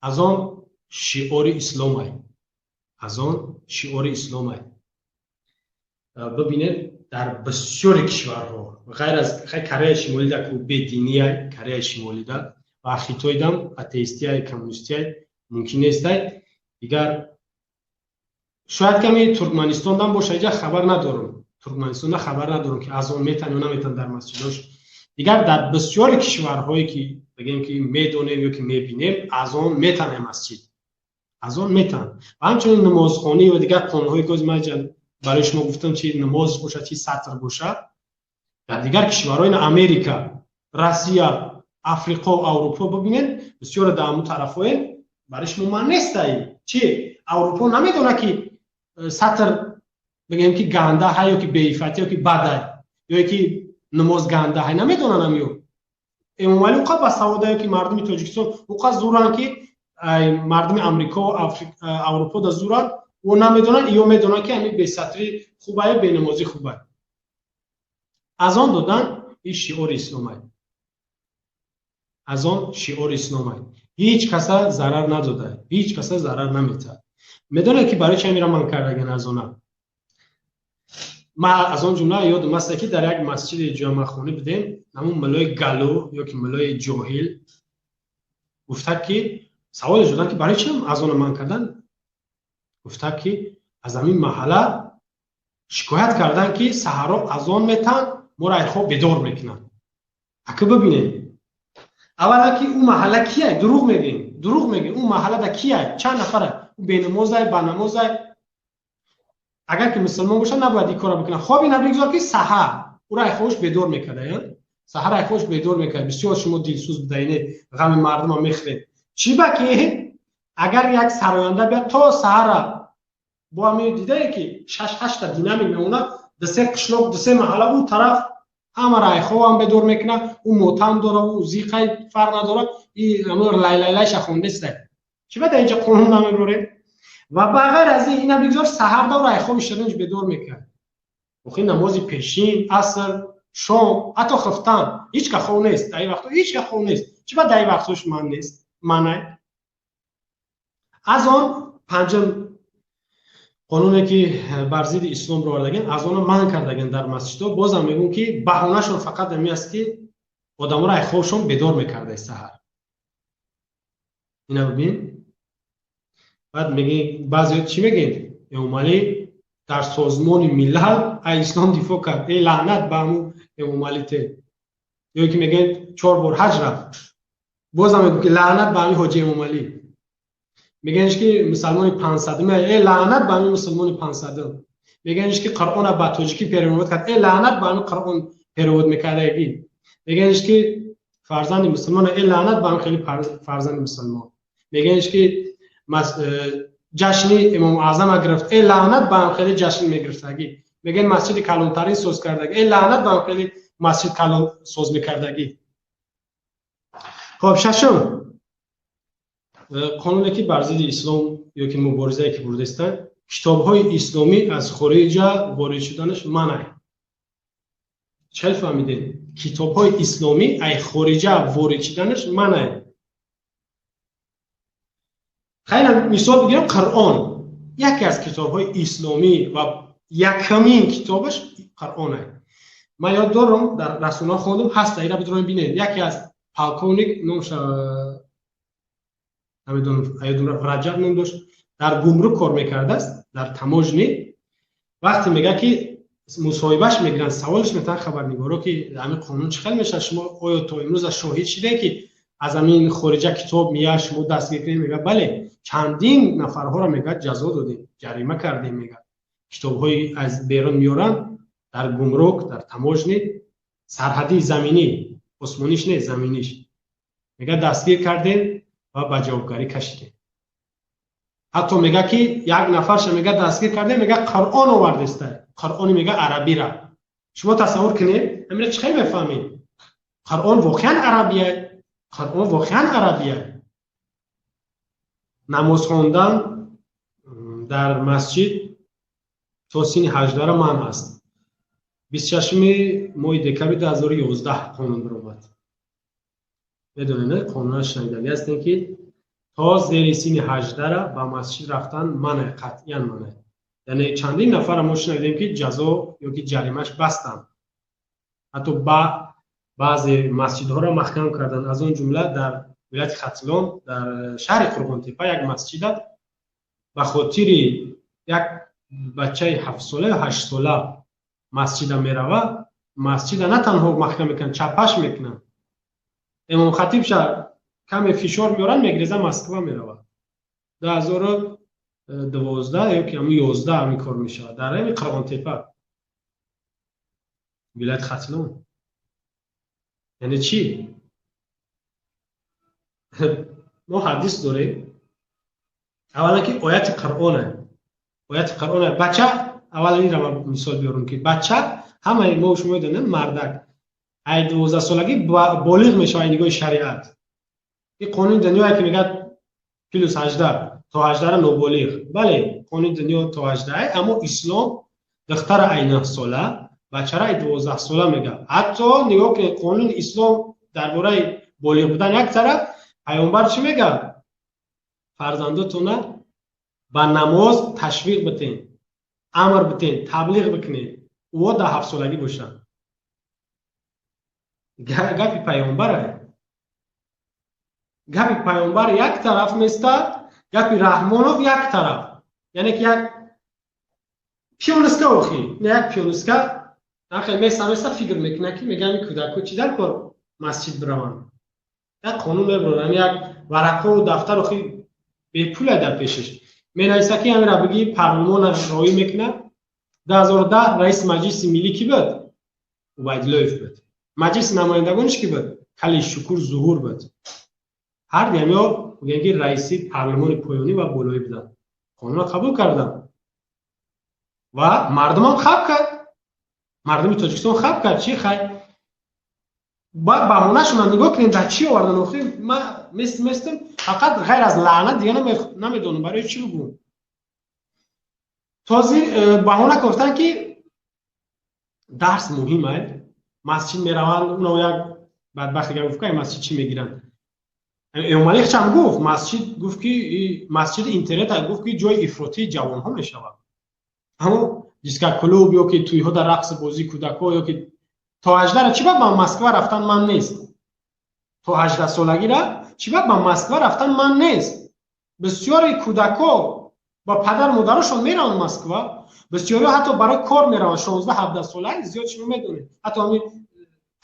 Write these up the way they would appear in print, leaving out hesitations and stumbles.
Азон шиори исломай. Азон шиори исломай. Бибинед, дар бисёри кишварҳо, ғайр аз Кореяи Шимолида, ку бединияй, Кореяи Шимолида ва Хитойдам атеистияй, коммунистияй, мумкин нестай. Дигар шояд ками Туркманистондам боша, иҷа хабар надорам. Туркманистонда хабар надорам, ки азон метан ё наметан дар масҷидош. Дигар дар бисёри кишварҳое, ки бигем, ки медонем ё ки мебинем, азон метан масҷид, азон метан. Ва ҳамчунин намозхонӣ ва дигар қонунҳое, ки ман барои шумо гуфтам, чи намоз бошад, чи сатр бошад, дар дигар кишварҳои Америка, Россия, Африқо, Аврупо бибинед, бисёре дар ҳамун тарафҳое барои шумо ман нестай. Чи Аврупо намедонад, ки сатр, бигем, ки ганда ҳай ё ки беиффатӣ ё ки бадай, ё ки намоз ганда ҳай, намедонанд ам. Ё Эмомалӣ уқа басавода, ё ки мардуми Тоҷикистон уқа зуранд, ки мардуми Амрико, Аврупо да зуранд, ӯ намедонанд ё медонанд, ки ҳамин бесатрӣ хубае, бенамозӣ хубае? Азон додан ин шиори исломай. Азон шиори исломай, ҳеҷ каса зарар надода, ҳеҷ каса зарар наметаҳад. Медонед, ки барои чи амира ман кардаган азона? Ман аз он ҷумла ёдам аст, ки дар як масҷиди ҷамъахонӣ будем. Ҳамун муллои галу ё ки муллои ҷоҳил гуфта, ки саволе шудан, ки барои чи азона ман кардан. Гуфта, ки аз ҳамин маҳалла шикоят карданд, ки саҳаро азон метан, моро ай хоб бедор мекунанд. Ака, бибинед, аввала, ки ӯ маҳалла кияй? Дурӯғ мегӯем, дурӯғ мегӯем. Ӯ маҳаллада кияй? Чанд нафара? Ӯ бенамозай, банамозай? Агар ки мусулмон бошад, набояд ин корро бикунад. Хоби набигзор, ки саҳар ӯро ай хобаш бедор мекарда, саҳар ай хобаш бедор мекард. Бисёр шумо дилсӯз будаине, ғами мардума мехӯред. Чӣ ба ки агар як сароянда бияд, то саҳара бо ҳами дидае, ки шаш ҳашта динамик мемонад, дусе қишлоқ, дусе маҳалла, ӯ тараф ҳамаро айхобам бедор мекунад. Ӯ мотам дора, ӯ зиқай, фарқ надорад. И лайлайлайша хондеста. Чӣ ба дар инҷа қонун намебурем? Ва ба ғайр аз ин, ина бигзор, саҳар дора айхоби ширинш бедор мекард. Охи, намози пешин, аср, шом, ҳатто хифтан, ҳеҷ ка хов нест дар ин вақто, ҳеҷ ка хов нест. Чӣ ба дар ин вақтош ман нест, манай аз он? Панҷум қонуне, ки бар зидди ислом ровардаген, аз оно манъ кардаген дар масҷидҳо. Бозам мегӯм, ки баҳонашон фақат ами аст, ки одаморо ай хобшон бедор мекарда саҳар. Ина бибин. Баъд меги баъзеҳо чӣ мегӯед? Эмомалӣ дар Созмони Миллал ай ислом дифоъ кард. Э, лаънат ба ҳамун Эмомалӣ те! Ё ки мегӯед, чор бор ҳаҷ рафт. Бозам мегӯм, ки лаънат ба ҳамин ҳоҷи Эмомалӣ. Мегӯянш, ки мусалмони 500-ум. Э, лаънат ба ҳамин мусулмони 500-ум. Мегӯянш, ки Қуръона ба тоҷикӣ перевод кард. Э, лаънат ба ҳамин Қуръон перевод мекардагӣ. Мегӯянш, ки фарзанди мусулмон. Э, лаънат ба ҳамин хеле фарзанди мусулмон. Мегӯянш, ки ҷашни Имом Аъзама гирифт. Э, лаънат ба ҳам хеле ҷашн мегирифтагӣ. Мегӯянд, масҷиди калонтарин соз кардагӣ. Э, лаънат ба ҳам хеле масҷид калон соз мекардагӣ. Хоб, шашум қонуне, ки бар зидди ислом ё ки муборизае, ки бурдастанд, китобҳои исломӣ аз хориҷа ворид шуданаш манъ. Чел фаҳмидед? Китобҳои исломӣ ай хориҷа ворид шуданаш манъ. Хайр, мисол бигирем, Қуръон яке аз китобҳои исломӣ ва якамин китобаш Қуръон. Ман ёд дорам, дар расонаҳо хондам, ҳаста, ира бидорем, бинед. Яке аз полковник, номша намедонам, ёдам, Раҷаб ном дошт, дар гумрук кор мекардааст, дар таможня. Вақте мега, ки мусоҳибаш мегиранд, саволаш метаванд хабарнигоро, ки ҳамин қонун чӣ хел мешавад, шумо оё то имрӯза шоҳид шидем, ки аз ҳамин хориҷа китоб меяд, шумо дастгир кунед? Мега, бале, чандин нафарҳоро, мегӯяд, ҷазо додем, ҷарима кардем. Мегӯяд, китобҳои аз берун меоранд, дар гумрук, дар таможня сарҳадии заминӣ, осмониш не, заминиш, мега, дастгир кардем ва ба ҷавобгарӣ кашидем. Ҳатто мега, ки як нафарша, мега, дастгир кардем, мега, Қуръон овардеста, Қуръони, мега, арабира. Шумо тасаввур кунед, ҳамира чӣ хел мефаҳмед? Қуръон воқеан арабия, Қуръон воқеан арабия. Намоз хондан дар масҷид то синни 18-ра манъ аст. 26-уми моҳи декабри 2011 қонун баромад. Медонед, қонунаш шунидагӣ ҳастем, ки То зери синни 18-ра ба масҷид рафтан манъ, қатъиян манъ. Яъне чандин нафарро мо шунавидем, ки ҷазо ё ки ҷаримаш бастанд. Ҳатто баъзе масҷидҳоро маҳкам карданд. Аз он ҷумла дар вилояти Хатлон, дар шаҳри Қурғонтеппа як масҷида ба хотири як бачаи 7-сола ё 8-сола масҷида мерава, масҷида на танҳо маҳкам мекунанд, чапаш мекунанд. Имомхатибша каме фишор меоранд, мегреза, Москва меравад. 2012 ё ки ҳамун 11 ҳамин кор мешавад дар ҳамин Қурғонтеппа, вилояти Хатлон. Яъне чӣ? Мо ҳадис дорем. Аввалан, ки ояти Қуръоне, ояти Қуръоне. Бача, аввалан инро ман мисол биёрам, ки бача, ҳамаи мо шумо медонем, мардак ай 12-солагӣ болиғ мешавад. Нигоҳи шариат, ин қонуни дунёе, ки мегӯяд плюс 18, то 18-ра ноболиғ. Бале, қонуни дунё то 18, аммо ислом духтара ай 9-сола, бачара ай 12-сола мегӯяд. Ҳатто нигоҳ кунед, қонуни ислом дар бораи болиғ будан як тараф, паёмбар чӣ мегӯяд? Фарзандотона ба намоз ташвиқ битен, амр битен, таблиғ бикунед, ӯо дар 7-солагӣ бошанд. Гапи паёмбара, гапи паёмбар як тараф местад, гапи Раҳмонов як тараф. Яъне ки як пиониска, охи як пиониска нахе места места фикр мекунад, ки мегӯям, ин кӯдакҳо чӣ дар кор масҷид бираванд? Як қонун мебарорам, як варақҳову дафтар, охи бепула дар пешаш менависа, ки ҳамира бигӣ, парлумона роӣ мекунад. 2010 раиси Маҷлиси Миллӣ кӣ буд? Убайдуллоев буд. Маҷлиси Намояндагониш кӣ буд? Кали Шукур Зуҳур буд. Ҳар дуямё мегӯянд, ки раиси парлумони поёнӣ ва болоӣ буданд. Қонунро қабул карданд ва мардумам хаб кард, мардуми Тоҷикистон хаб кард. Чӣ хай, баъд баҳонашонам нигоҳ кунем, дар чӣ овардан. Охи ман местам, фақат ғайр аз лаънат дига намедонам барои чӣ бигӯм. Този баҳона гуфтанд, ки дарс муҳим ай, масҷид мераванд. Уно як бадбахт дигар гуфт, ки масҷид чӣ мегиранд. Эмомалӣ чам гуфт, масҷид, гуфт, ки масҷиди интернет, гуфт, ки ҷои ифротии ҷавонҳо мешавад, аммо дискоклуб ё ки тӯйҳо дар рақси бозии кӯдакҳо, ё ки то 18-ра чӣ ба Москва рафтан ман нест? То 18-солагира чӣ ба Москва рафтан ман нест? Бисёри кӯдакҳо ба падар модарашон мераванд Москва, бисёриҳо ҳатто барои кор мераванд, 16, 17 сола. Зиёд шумо медонед, ҳатто ҳамин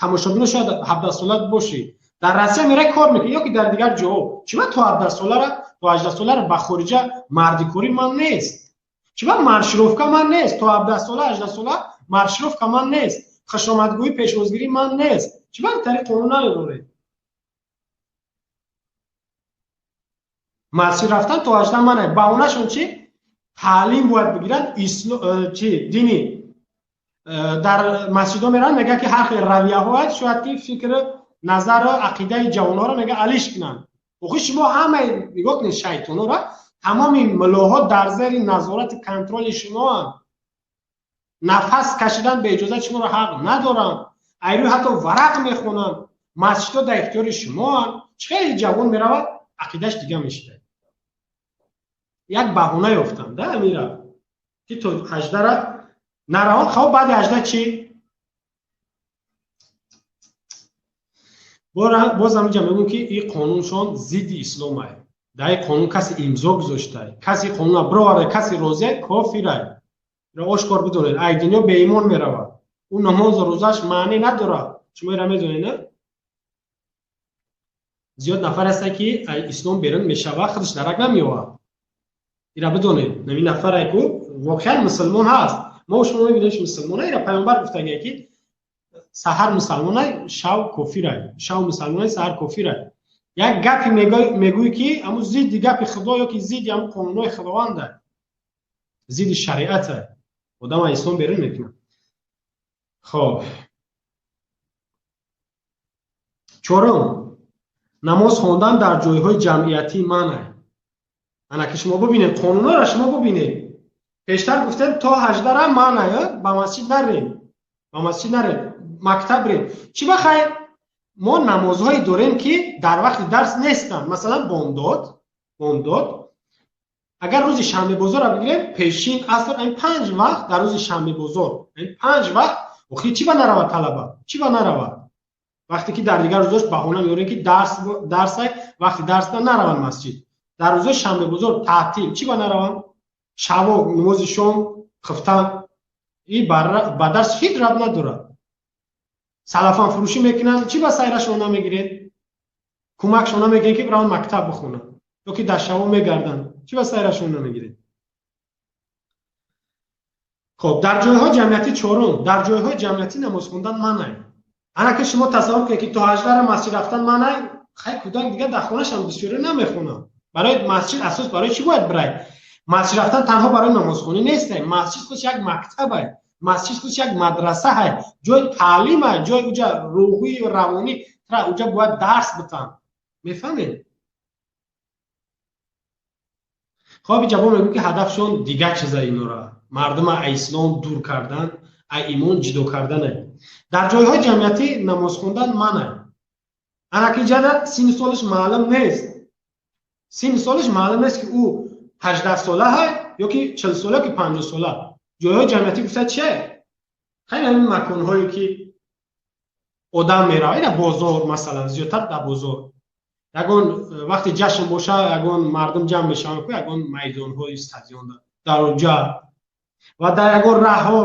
тамошобино шояд 17 сола бошӣ, дар Россия мераи, кор мекунӣ ё ки дар дигар ҷоҳо. Чӣ ба то 17 солара, то 18 солара ба хориҷа мардикорӣ ман нест? Чӣ ба маршировка ман нест? То 17 сола, 18 сола маршировка ман нест, хушомадгӯӣ, пешвозгирӣ ман нест? Чӣ ба тариқ қонун намеборед? Масҷид рафтан то 18 ман. Баҳонашон чӣ? Таълим бояд бигиранд, чи дини. Дар масҷидҳо мераванд, мегӯяд, ки ҳар хел равияҳо аст, шояд ки фикру назару ақидаи ҷавонҳоро, мега, алиш кунанд. Охи шумо ҳамаи нигоҳ кунед, шайтонҳоро, тамоми мулоҳо дар зери назорати контроли шумоанд. Нафас кашидан бе иҷозати шуморо ҳақ надоранд. Айрӯи ҳатто варақ мехонанд. Масҷидҳо дар ихтиёри шумоанд. Чӣ хеле ҷавон меравад, ақидаш дига мешавад? Як баҳона ёфтанд да, амира, ки то 18-ра нараванд. Хоб, баъди 18 чӣ? Боз ҳаминҷа мегӯм, ки ин қонуншон зидди исломай. Дар ин қонун касе имзо гузоштае, касе қонунро бироварда, касе розия, кофирай. Ро ошкор бидонед, ай дунё беимон меравад, ӯ намозу рӯзаш маънӣ надорад. Шумо инро медонед, на? Зиёд нафар ҳаста, ки ислом берун мешавад, худаш дарак намеёвад. Ира бидонед, нами нафаре ку воқеан мусулмон ҳаст, мо шумо мебинем, ки мусулмона. Ира паёмбар гуфтагия, ки саҳар мусалмонай, шав кофирай, шав мусалмонай, саҳар кофирай. Як гапи мегӯӣ, ки ҳамун зидди гапи Худо ё ки зидди ҳамун қонунҳои Худованда, зидди шариата, одам аз ислом берун мекунад. Хоб, чорум, намоз хондан дар ҷойҳои ҷамъиятӣ манъ. Ана ки шумо бубинед, қонунҳоро шумо бубинед. Пештар гуфтем, то 18-ра манъ, ба масҷид нарем, ба масҷид нарем, мактаб рем. Чӣ ба хайр, мо намозҳое дорем, ки дар вақти дарс нестанд, масалан, бомдод. Бомдод. Агар рӯзи шанбебозорро бигирем, пешин, аср, ин 5 вақт дар рӯзи шанбебозор, ин 5 вақт. Охи чӣ ба наравад талаба? Чӣ ба наравад? Вақте ки дар дигар рӯзош баҳона меорем, ки дарс дарсай, вақти дарсда нараванд масҷид. Дар рӯзои шанбебозор таътил, чӣ ба нараванд? Шаво намози шом хифтан и ба дарс ҳеҷ рабт надорад. Салафан фурӯшӣ мекунанд, чӣ ба сайрашон намегиред? Кӯмакшон намекунед, ки бираванд мактаб бихонанд, ё ки дар шаво мегарданд, чӣ ба сайрашон намегиред? Хоб, дар ҷойҳои ҷамъиятӣ, чорум, дар ҷойҳои ҷамъиятӣ намоз хондан манъ. Ана ки шумо тасаввур кунед, ки то 18-ра масҷид рафтан манъ, хай, кӯдак дигар дар хонашам бисёре намехонад. Барои масҷид асос барои чӣ бояд бирай? Масҷид рафтан танҳо барои намозхонӣ нест. Масҷид худ як мактаб, масҷид худ як мадраса, ҷои таълим, ҷои уҷа рӯҳӣ, равонӣ, тра уҷа бояд дарс битан. Мефаҳмед? Хоб, иҷа бо мегӯм, ки ҳадафшон дигар чиза, инора мардума а ислом дур кардан, а имон ҷидо кардане. Дар ҷойҳои ҷамъиятӣ намоз хондан манъ. Ана ки ҷада синну солаш маълум нест, синну солаш маълум нест, ки ӯ 18-сола ҳай ё ки 40-сола, ки 50-сола. Ҷойҳои ҷамъиятӣ гуфта чие? Хеле ҳамин маконҳое, ки одам меравад, ина бозор масалан, зиёдтар дар бозор, ягон вақте ҷашн боша, ягон мардум ҷамъ мешаванд ку, ягон майдонҳои стадион, дар онҷа ва дар ягон раҳҳо,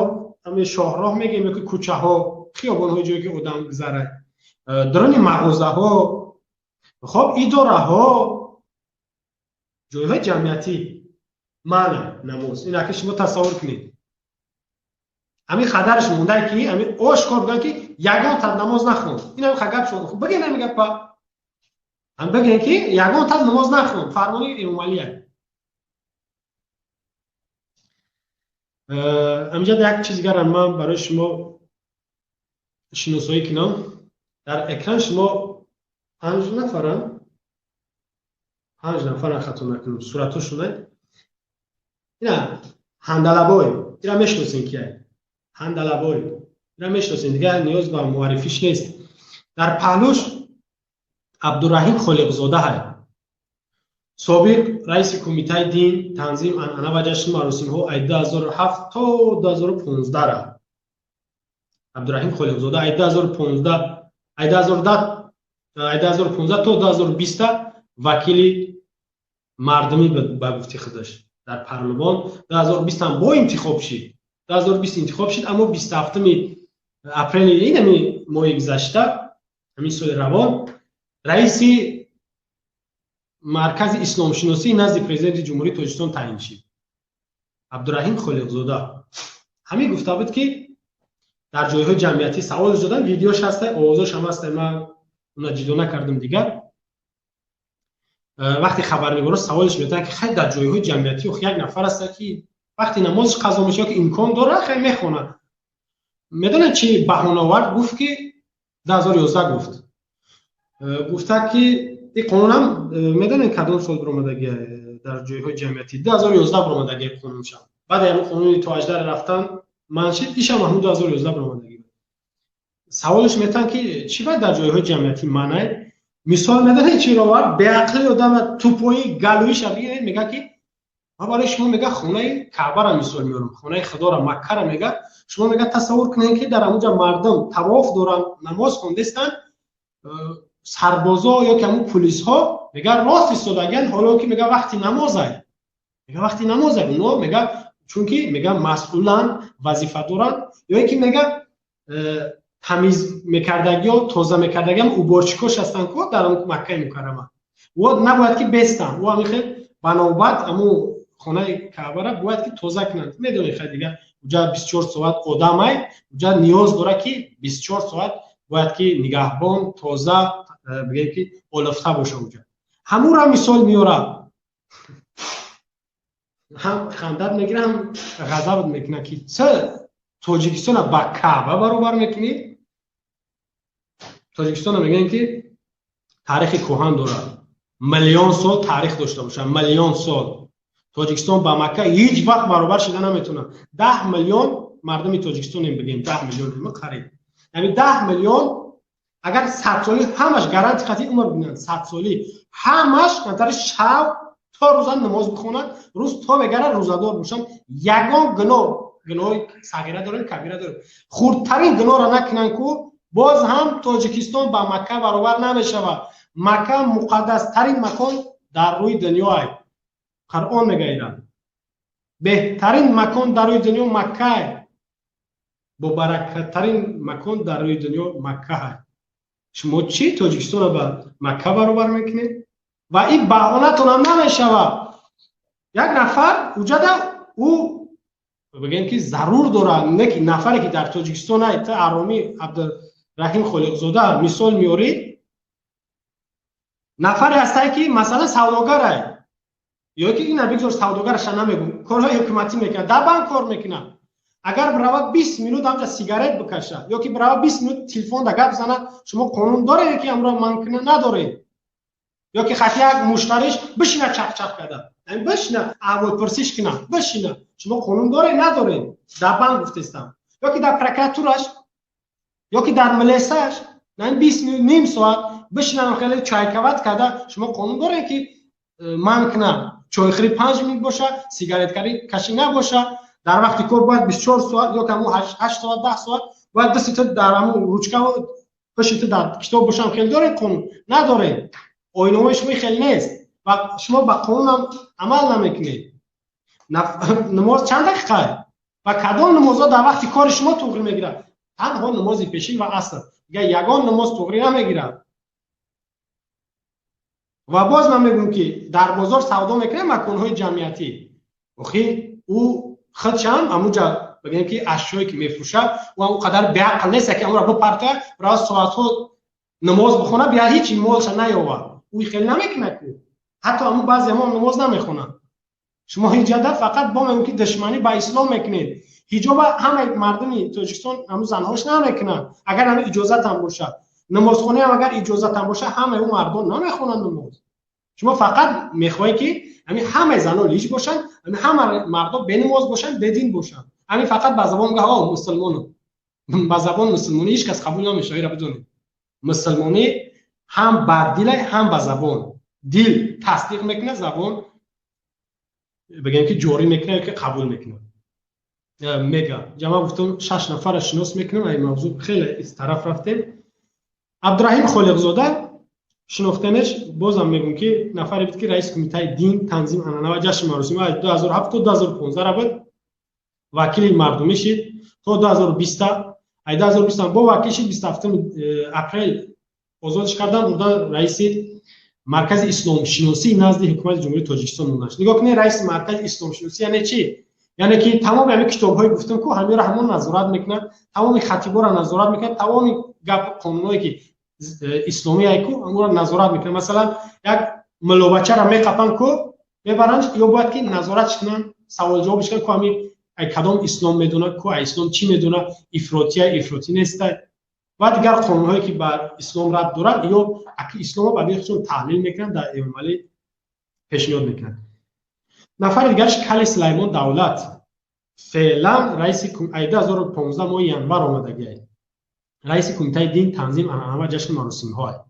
ҳамин шоҳроҳ мегӯем, ё ки кӯчаҳо, хиёбонҳои, ҷое ки одам гузарад, даруни мағозаҳо, хоб, идораҳо, ҷойҳои ҷамъиятӣ манъ намоз. Ин аки шумо тасаввур кунед, ҳамин хадарш мондае, ки ҳамин ошкор бигӯянд, ки ягон та намоз нахон. Ин ҳамин гап шуд, бигӯен, ҳамин гапа ҳам бигӯен, ки ягон та намоз нахон, фармони Эмомалия. Ҳаминҷа як чиз дигарам ман барои шумо шиносоӣ кунам. Дар экран шумо 5 нафарам, 5 нафарам, хато накунам, суратҳошона. Ина Ҳандалабой, ира мешиносем, ки Ҳандалабой, ира мешиносем, дигар ниёз ба муаррифиш нест. Дар паҳлӯш Абдураҳим Холиқзода ҳай, собиқ раиси Кумитаи дин, танзим, анъана ва ҷашну маросимҳо ай 2007 то 2015 ра. Абдураҳим Холиқзода ай 2015, ай 2010, ай 2015 то 2020 вакили мардумӣ ба гуфти худаш дар парлумон. 2020 ҳам бо интихоб шид, 2020 интихоб шид, аммо 27 апрели инами моҳи гузашта, ҳамин соли равон, раиси Маркази исломшиносӣ назди Президенти Ҷумҳурии Тоҷикистон таъин шид. Абдураҳим Холиқзода ҳамин гуфта буд, ки дар ҷойҳои ҷамъиятӣ савол додан, видеош ҳаста, овозош ҳам ҳаста, ман уна ҷидо накардам дигар. Вақте хабарнигоро саволш метаванд, ки хай, дар ҷойҳои ҷамъиятӣ ох як нафар аста, ки вақте намозаш қазо мешавад, ки имкон дорад, хай, мехонад. Медонед, чӣ баҳона овард? Гуфт, ки 2011 гуфт, гуфта, ки ин қонунам, медонед, кадом сол биромадагия? Дар ҷойҳои ҷамъиятӣ 2011 биромадагия қонуншам. Баъд ҳамин қонуни то 18 рафтан манъ шид, ишам ҳамун 2011 биромадагӣ. Саволш метаванд, ки чӣ бояд дар ҷойҳои ҷамъиятӣ манъ? Мисол медонед, чиро овард? Беақли одама, тупои галӯиша бигиред. Мега, ки ман барои шумо, мега, хонаи Каъбара мисол меорам, хонаи Худора, Маккара. Мега, шумо, мега, тасаввур кунед, ки дар ҳамунҷа мардум тавоф доранд, намоз хондестанд, сарбозо ё ки ҳамун пулисҳо, мега, рост истодагиянд, ҳоло ки, мега, вақти намозай, мега, вақти намозай. Уно, мега, чунки, мега, масъуланд, вазифа доранд, ё ин ки, мега, тамиз мекардагиё, тоза мекардагиам, уборщикош ҳастанд ку дар Маккаи Мукаррама, о набояд ки бестанд, о ҳамин хел ба навбат ҳамун хонаи Каъбара бояд ки тоза кунанд. Медонед, хай, дигар уҷа 24 соат одамай, уҷа ниёз дорад, ки 24 соат бояд ки нигаҳбон, тоза, бигем, ки олуфта боша уҷа. Ҳамура мисол меорад, ҳам хандат мегирад, ҳам ғазабат мекунад, ки ча Тоҷикистона ба Каъба баробар мекунӣ? Тоҷикистона мегӯянд, ки таърихи кӯҳан дорад, миллион сол таърих дошта бошад, миллион сол. Тоҷикистон ба Макка ҳеҷ вақт баробар шида наметавонад. 10 миллион мардуми Тоҷикистонем, бигем, 10 миллион қариб, яъне 10 миллион агар 100 солӣ ҳамаш гаранти қатъи умр бинанд, 100 солӣ ҳамаш камтари шав То рӯза намоз бихонанд, рӯз то бегара рӯзадор бошанд, ягон гуноҳ, гуноҳи сағира дорем, кабира дорем, хурдтарин гуноҳро накунанд, ку боз ҳам Тоҷикистон ба Макка баробар намешавад. Макка муқаддастарин макон дар рӯи дунё ай. Қуръон мегӯяд, беҳтарин макон дар рӯи дунё Макка ай, бобаракаттарин макон дар рӯи дунё Макка ай. Шумо чӣ Тоҷикистонро ба Макка баробар мекунед? Ва ин баҳонатонам намешавад. Як нафар уҷада ӯ бигем ки зарур дорад, не ки нафаре ки дар Тоҷикистон ай, та Аромӣ Абдураҳим Холиқзода мисол меорӣ, нафаре ҳастай ки масалан савдогар ай, ё ки ина бигзор савдогараша намегӯм, корҳои ҳукуматӣ мекунад, дар банк кор мекунад. Агар биравад 20 минут ҳамҷа сигарет бикашад ё ки биравад 20 минут телефонда гап занад, шумо қонун доред ки амро манъ кунад? Надоред. Ё ки хати як муштариш бишина чақчақ карда, бишина аҳволпурсиш кунад, бишина, шумо қонун доред? Надоред. Дар банк гуфтестам, ё ки дар прокуратураш, ё ки дар милисаш 20 минут, ним соат бишинам хеле чайкават карда, шумо қонун доред ки манъ кунад? Чойхӯрӣ 5 минут боша, сигареткашӣ набоша, дар вақти кор бояд 24 соат ё ки ҳамун 8 соат, 10 соат бояд дасти ту дар ҳамун ручкаву пушти ту дар китоб бошам. Хеле доред қонун? Надоред. Оинномаи шумо хеле нест ва шумо ба қонунам амал намекунед. Намоз чанд дақиқа ва кадом намозҳо дар вақти кори шумо туғри мегирад? Танҳо намози пешин ва аср, дигар ягон намоз туғри намегирад. Ва боз ман мегӯям ки дар бозор савдо мекунем, маконҳои ҷамъиятӣ, охи ӯ худшам ҳамунҷа бигӯем ки ашёе ки мефурӯшад, ӯ он қадар беақл нест ки амро бипартояд, бирава соатҳо намоз бихонад, бия ҳеҷ молша наёвад. Ӯ хеле намекунад ку, ҳатто ҳамун баъзе ҳамон намоз намехонанд. Шумо ҳиҷада фақат бо мегӯем ки душманӣ ба ислом мекунед. Ҳиҷоба ҳамаи мардуми Тоҷикистон ҳамун занҳош намекунанд, агар ҳамин иҷозатам бошад. Намозхонаам агар иҷозатам бошад, ҳамаи ӯ мардон намехонанд намоз. Шумо фақат мехоҳед ки ҳамин ҳамаи занон лич бошанд, ҳамин ҳама мардон бенамоз бошанд, бедин бошанд. Ҳамин фақат ба забон мегӯяд, ҳо мусулмонам. Ба забон мусулмонӣ ҳеҷ кас қабул намешавад, инро бидонед. Мусулмонӣ ҳам ба дил, ҳам ба забон. Дил тасдиқ мекунад, забон бигӯем ки ҷорӣ мекунад ё ки қабул мекунад. Мега ҷамъ гуфтам, 6 нафарро шинос мекунам, ай мавзӯъ хеле из тараф рафтем. Абдураҳим Холиқзода шинохтанеш, бозам мегӯм ки нафаре буд ки раиси кумитаи дин, танзим, анъана ва ҷашни маросим аз 2007 то 2015 буд, вакили мардумӣ шид то 2020, ай 2020 бо вакил шид, 27 апрел озодш кардан, бурдан раиси маркази исломшиносӣ назди ҳукумати Ҷумҳурии Тоҷикистон мондаш. Нигоҳ кунед, раиси маркази исломшиносӣ яъне чӣ? Яъне ки тамоми ҳамин китобҳое гуфтам ку ҳаминро ҳамон назорат мекунад, тамоми хатиборо назорат мекунад, тамоми гап қонунҳое ки исломӣ ай ку ҳамонро назорат мекунад. Масалан, як муллобачаро меқапанд ку, мебаранд, ё бояд ки назоратш кунанд, савол ҷавобш кунанд ку ҳамин ай кадом ислом медонад, ку ай ислом чӣ медонад, ифротия, ифротӣ нестай ва дигар қонунҳое ки ба ислом рабт дорад, ё аки исломро ба худшон таҳлил мекунанд, дар Эмомалӣ пешниҳод мекунанд. Нафари дигараш Кали Сулаймон Давлат, феълан раиси ай 2015 моҳи январ омадагиай, раиси кумитаи дин, танзим, анъана ва ҷашни маросимҳо.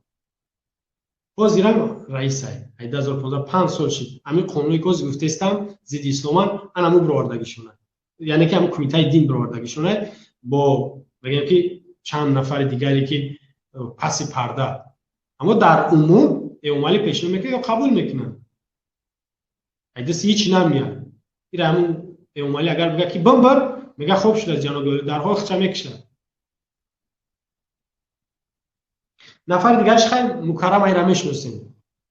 Ҳозирам раисай, ай 2015, 5 сол шид. Ҳамин қонуне ки ҳозир гуфтаистам зидди исломан, ан ҳамун бировардагишонад, яъне ки ҳамун кумитаи дин бировардагишонад бо бигӯем ки чанд нафари дигаре ки паси парда. Аммо дар умум Эмомалӣ пешниҳод мекунад ё қабул мекунад, ай даст ҳеҷ намеяд. Ира ҳамун Эмомалӣ агар бигӯяд ки бимбир, мега хоб шуда ҷаноби олӣ, дарҳол хича мекушад. Нафари дигараш хай Мукаррам айра мешиносем,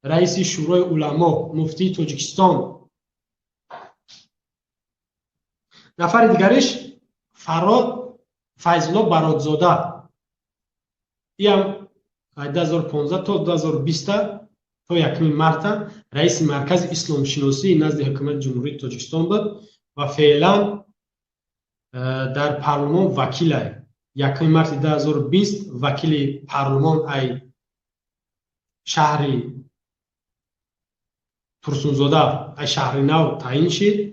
раиси Шӯрои уламо, муфтии Тоҷикистон. Нафари дигариш Фарод Файзулло Бародзода, иам 2015 то 2020 то 1 марта раиси маркази исломшиносии назди ҳукумати Ҷумҳурии Тоҷикистон буд ва феълан дар парлумон вакилай. 1 марти 2020 вакили парлумон ай шаҳри Турсунзода, ай шаҳри нав таъин шид.